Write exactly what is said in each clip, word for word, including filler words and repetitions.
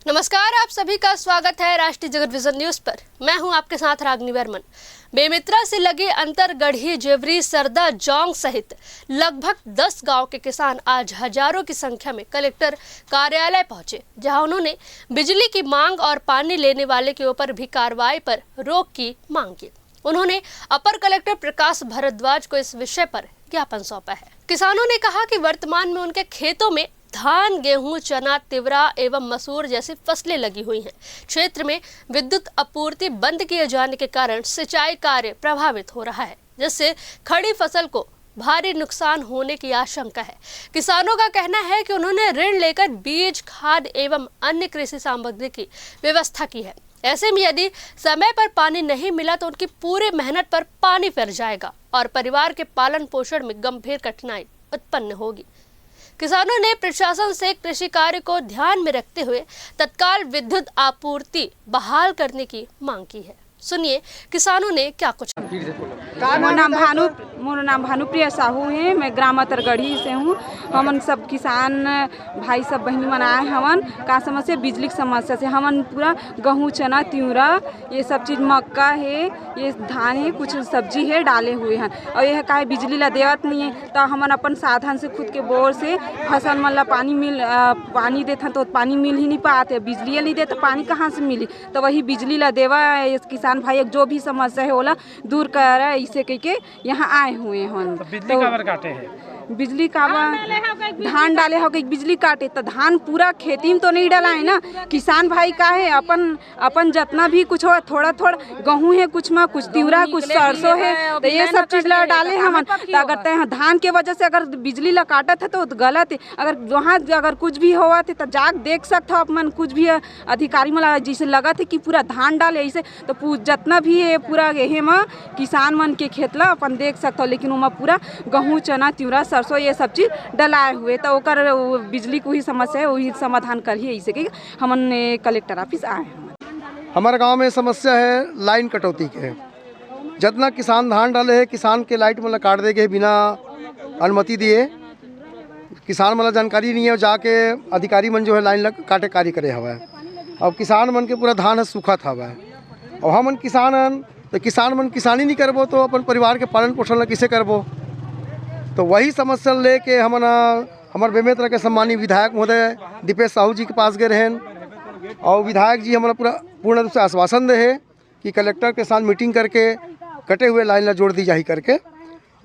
नमस्कार, आप सभी का स्वागत है राष्ट्रीय जगत विजन न्यूज पर। मैं हूं आपके साथ रागनी बर्मन। बेमेतरा से लगे अंतरगढ़ी, जेवरी, सरदा, जौंग सहित लगभग दस गांव के किसान आज हजारों की संख्या में कलेक्टर कार्यालय पहुंचे, जहां उन्होंने बिजली की मांग और पानी लेने वाले के ऊपर भी कार्रवाई पर रोक की मांग की। उन्होंने अपर कलेक्टर प्रकाश भारद्वाज को इस विषय पर ज्ञापन सौंपा है। किसानों ने कहा कि वर्तमान में उनके खेतों में धान, गेहूं, चना, तिवरा एवं मसूर जैसी फसलें लगी हुई हैं। क्षेत्र में विद्युत आपूर्ति बंद किए जाने के कारण सिंचाई कार्य प्रभावित हो रहा है, जिससे खड़ी फसल को भारी नुकसान होने की आशंका है। किसानों का कहना है कि उन्होंने ऋण लेकर बीज, खाद एवं अन्य कृषि सामग्री की व्यवस्था की है। ऐसे में यदि समय पर पानी नहीं मिला तो उनकी पूरी मेहनत पर पानी फिर जाएगा और परिवार के पालन पोषण में गंभीर कठिनाई उत्पन्न होगी। किसानों ने प्रशासन से कृषि कार्य को ध्यान में रखते हुए तत्काल विद्युत आपूर्ति बहाल करने की मांग की है। सुनिए किसानों ने क्या कुछ कहा। मोर नाम भानु मोर नाम भानुप्रिया साहू है। मैं ग्राम अतरगढ़ी से हूँ। हमन सब किसान भाई सब बहिनी मन आए हवन। का समस्या? बिजली के समस्या से हमन पूरा गहूँ, चना, तिवरा, ये सब चीज, मक्का है, ये धान है, कुछ सब्जी है, डाले हुए हैं। और यह काहे बिजली ला देवत नहीं है, तो हमन अपन साधन से खुद के बोर से फसल मन ला पानी मिल अ, पानी देथन तो पानी मिल ही नहीं पाते, बिजली नहीं दे तो पानी कहाँ से मिली? तो वही बिजली ला देवा, ये किसान भाई एक जो भी समस्या है ओला दूर करे, इसे कह के यहाँ आए हुए हैं। तो बिजली तो काबर काटे हैं? बिजली काबर? धान डाले हो गई, बिजली काटे तो धान पूरा खेती में तो नहीं डाला है ना। किसान भाई का है अपन अपन जितना भी कुछ हो, थोड़ा थोड़ा गहूँ है, कुछ में कुछ तिवरा, कुछ सरसों है, तो ये सब चीज ला डाले हमन। तो अगर तय धान के वजह से अगर बिजली ला काटत है तो गलत है। अगर वहाँ अगर कुछ भी होवत है तो जाके देख सकत हो आप मन, कुछ भी अधिकारी मन ला जैसे लगत है कि पूरा धान डाले ऐसे, तो पू- जितना भी है पूरा यही में किसान मन के खेत ला अपन देख सकत हो, लेकिन ओमा पूरा गहूँ, चना, तिवरा, सरसों ये सब चीज डलाए हुए, तो ओकर वो बिजली के वही समस्या है, वही समाधान करही ऐसे के हमन ए, कलेक्टर ऑफिस आए हैं। हमारे गांव में समस्या है लाइन कटौती के। जितना किसान धान डाले है, किसान के लाइट मतलब काट दे के बिना अनुमति दिए। किसान मतलब जानकारी नहीं है, जाके अधिकारी मन जो है लाइन लग काटे कार्य करे हवा है। अब किसान मन के पूरा धान है सूखत हवा है। और हमन किसान हन, तो किसान मन किसानी नहीं करबो तो अपन परिवार के पालन पोषण ला किसे करबो? तो वही समस्या लेके हमन, अ, हमर बेमेतरा के सम्मानित विधायक महोदय दीपेश साहू जी के पास गए रहन और विधायक जी हमारा पूरा पूर्ण रूप से आश्वासन दे है कि कलेक्टर के साथ मीटिंग करके कटे हुए लाइन ला जोड़ दी जाही करके।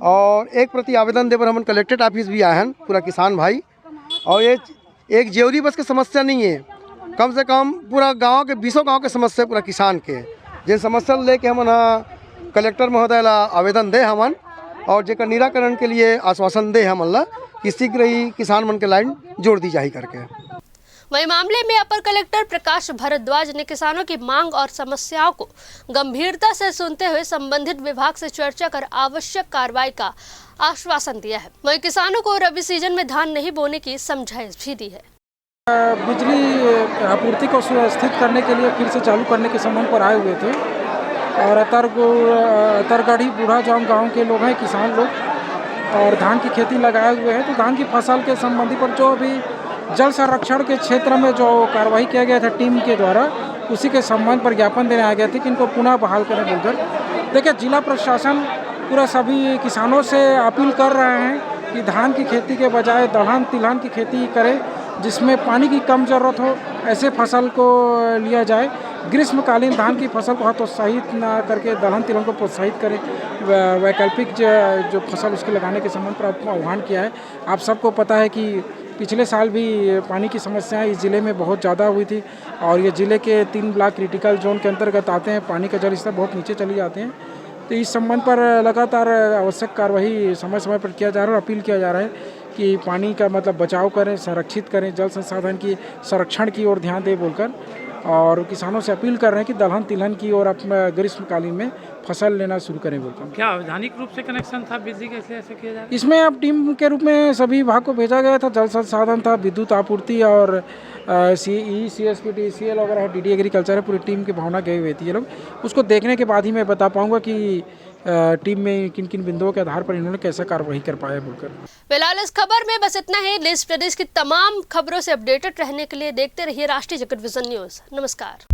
और एक प्रति आवेदन देबर हमन कलेक्ट्रेट ऑफिस भी आए हैं पूरा किसान भाई। और ये एक जेवरी बस के समस्या नहीं है, कम से कम पूरा गांव के बीसों गांव के समस्या पूरा किसान के, जिन समस्या लेके हमन ह कलेक्टर महोदय ला आवेदन दे हमन और जेकर निराकरण के लिए आश्वासन दे हमन ला कि शीघ्र ही किसान मन के लाइन जोड़ दी जाही करके। वहीं मामले में अपर कलेक्टर प्रकाश भारद्वाज ने किसानों की मांग और समस्याओं को गंभीरता से सुनते हुए संबंधित विभाग से चर्चा कर आवश्यक कार्रवाई का आश्वासन दिया है। वहीं किसानों को रबी सीजन में धान नहीं बोने की समझाइश भी दी है। बिजली आपूर्ति को सुव्यवस्थित करने के लिए फिर से चालू करने के संबंध पर आए हुए थे और अतरगु-, अतरगढ़ी बूढ़ा जाम गांव के लोग हैं, किसान लोग, और धान की खेती लगाए हुए हैं। तो धान की फसल के संबंधी पर जो अभी जल संरक्षण के क्षेत्र में जो कार्रवाई किया गया था टीम के द्वारा, उसी के संबंध पर ज्ञापन देने आ गए थे कि इनको पुनः बहाल करें बोलकर। देखिए, जिला प्रशासन पूरा सभी किसानों से अपील कर रहे हैं कि धान की खेती के बजाय दलहन तिलहन की खेती करें, जिसमें पानी की कम ज़रूरत हो, ऐसे फसल को लिया जाए। ग्रीष्मकालीन धान की फसल को हतोत्साहित ना करके दलहन तिलहन को प्रोत्साहित करें। वै-, वैकल्पिक ज-, जो फसल उसके लगाने के संबंध पर आपको आह्वान किया है। आप सबको पता है कि पिछले साल भी पानी की समस्याएं इस ज़िले में बहुत ज़्यादा हुई थी और ये ज़िले के तीन ब्लॉक क्रिटिकल जोन के अंतर्गत आते हैं। पानी का जल स्तर बहुत नीचे चले जाते हैं। तो इस संबंध पर लगातार आवश्यक कार्रवाई समय समय पर किया जा रहा है और अपील किया जा रहा है कि पानी का मतलब बचाव करें, संरक्षित करें, जल संसाधन की संरक्षण की ओर ध्यान दें बोलकर, और किसानों से अपील कर रहे हैं कि दलहन तिलहन की ओर आप ग्रीष्मकालीन में फसल लेना शुरू करें बोलकर। क्या अवैधानिक रूप से कनेक्शन था बिजली का, इसलिए ऐसा किया जा रहा है? इसमें अब टीम के रूप में सभी विभाग को भेजा गया था, जल संसाधन था, विद्युत आपूर्ति और सी ई सी एस पी टी सी एल वगैरह है, डी डी एग्रीकल्चर है, पूरी टीम की भावना गई हुई थी ये लोग। उसको देखने के बाद ही मैं बता पाऊँगा कि अ, टीम में किन किन बिंदुओं के आधार पर इन्होंने कैसे कार्रवाई कर पाए बोलकर। फिलहाल इस खबर में बस इतना ही। देश प्रदेश की तमाम खबरों से अपडेटेड रहने के लिए देखते रहिए राष्ट्रीय जगत विजन न्यूज। नमस्कार।